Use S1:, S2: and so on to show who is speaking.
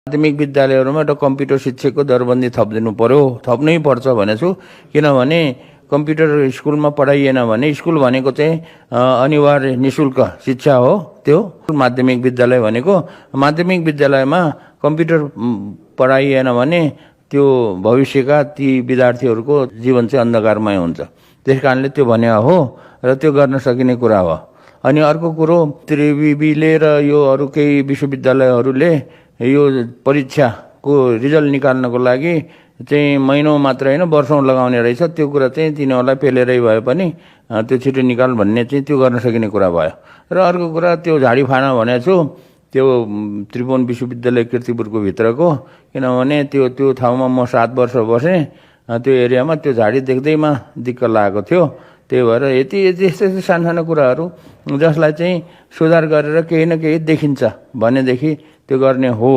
S1: माध्यमिक विद्यालयहरूमा एउटा कम्प्युटर शिक्षकको दरबन्दी थपिदिनु पर्यो, थप्नै पर्छ भनेछु। किनभने कम्प्युटर स्कुलमा पढाइएन भने स्कुल भनेको चाहिँ अनिवार्य निशुल्क शिक्षा हो। त्यो माध्यमिक विद्यालय भनेको माध्यमिक विद्यालयमा कम्प्युटर पढाइएन भने त्यो भविष्यका ती विद्यार्थीहरूको जीवन चाहिँ अन्धकारमय हुन्छ। त्यस कारणले त्यो भने हो र त्यो गर्न सकिने कुरा हो। अनि अर्को कुरो त्रिविले र यो अरू केही विश्वविद्यालयहरूले यो परीक्षाको रिजल्ट निकाल्नको लागि चाहिँ महिनौ मात्र होइन वर्षौं लगाउने रहेछ। त्यो कुरा चाहिँ तिनीहरूलाई पेलेरै भए पनि त्यो छिटो निकाल भन्ने चाहिँ त्यो गर्न सकिने कुरा भयो। र अर्को कुरा त्यो झाडी फाना भनेको छु, त्यो त्रिभुवन विश्वविद्यालय कीर्तिपुरको भित्रको, किनभने त्यो ठाउँमा म 7 वर्ष बसेँ। त्यो एरियामा त्यो झाडी देख्दैमा दिक्क लागेको थियो। त्यही भएर यस्तो सानो कुराहरू जसलाई चाहिँ सुधार गरेर केही न केही देखिन्छ भनेदेखि त्यो गर्ने हो।